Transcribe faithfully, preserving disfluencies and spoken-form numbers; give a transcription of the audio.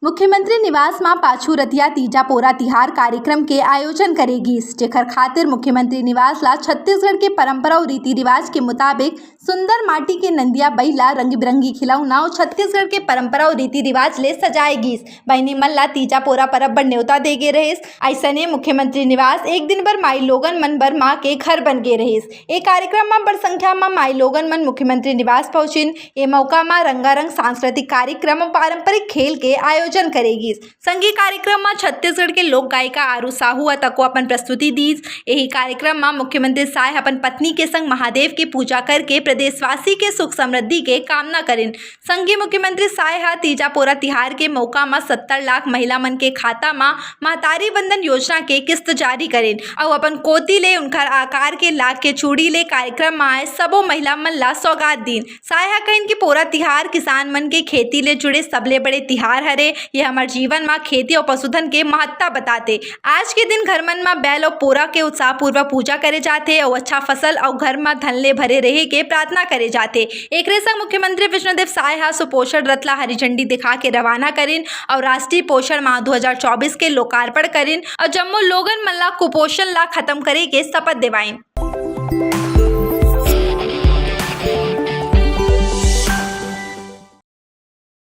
मुख्यमंत्री निवास म पाछू रतिया तीजा पोरा तिहार कार्यक्रम के आयोजन करे गिस, जेखर खातिर मुख्यमंत्री निवास ला छत्तीसगढ़ के परंपरा अउ रीति रिवाज के मुताबिक सुंदर माटी के नंदिया बइला, रंग बिरंगी खिलौना अउ छत्तीसगढ़ के परंपरा अउ रीति रिवाज ले सजाए गिस। बहिनी मन ला तीजा पोरा परब बर न्योता दे गे रहिस। अइसने मुख्यमंत्री निवास एक दिन बर माई लोगन मन बर माँ के घर बन गे रहिस। ए कार्यक्रम म बड़ संख्या म माई लोगन मन मुख्यमंत्री निवास पहुंचिन। ए मौका म रंगारंग सांस्कृतिक कार्यक्रम अउ पारंपरिक खेल के आयोजन करे गिस। संगी कार्यक्रम म छत्तीसगढ़ के लोक गायिका आरू साहू ह तको अपन प्रस्तुति दीस। एही कार्यक्रम म मुख्यमंत्री साय ह अपन पत्नी के संग महादेव के पूजा करके प्रदेशवासी के सुख समृद्धि के कामना करिन। संगी मुख्यमंत्री साय ह तीजा पोरा तिहार के मौका म सत्तर लाख महिला मन के खाता म महतारी वंदन योजना के किस्त जारी करिन अउ अपन कोति ले उनकर आकार के लाख के चूड़ी ले कार्यक्रम म आए सबो महिला मन ला सौगात दीन। साय ह कहिन कि पोरा तिहार किसान मन के खेती ले जुड़े सबले बड़े तिहार हरे। ये हमर जीवन म खेती अउ पशुधन के महत्ता बताथे। आज के दिन घर मन म बैल अउ पोरा के उत्साहपूर्वक पूजा करे जाथे अउ अच्छा फसल अउ घर म धन ले भरे रहे के प्रार्थना करे जाथे। एकरे संग मुख्यमंत्री विष्णुदेव साय ह सुपोषण रथ ला हरी झंडी दिखा के रवाना करिन अउ राष्ट्रीय पोषण माह दो हज़ार चौबीस के लोकार्पण करिन अउ जम्मो लोगन मन ला कुपोषण ला खत्म करे के शपथ देवाइन।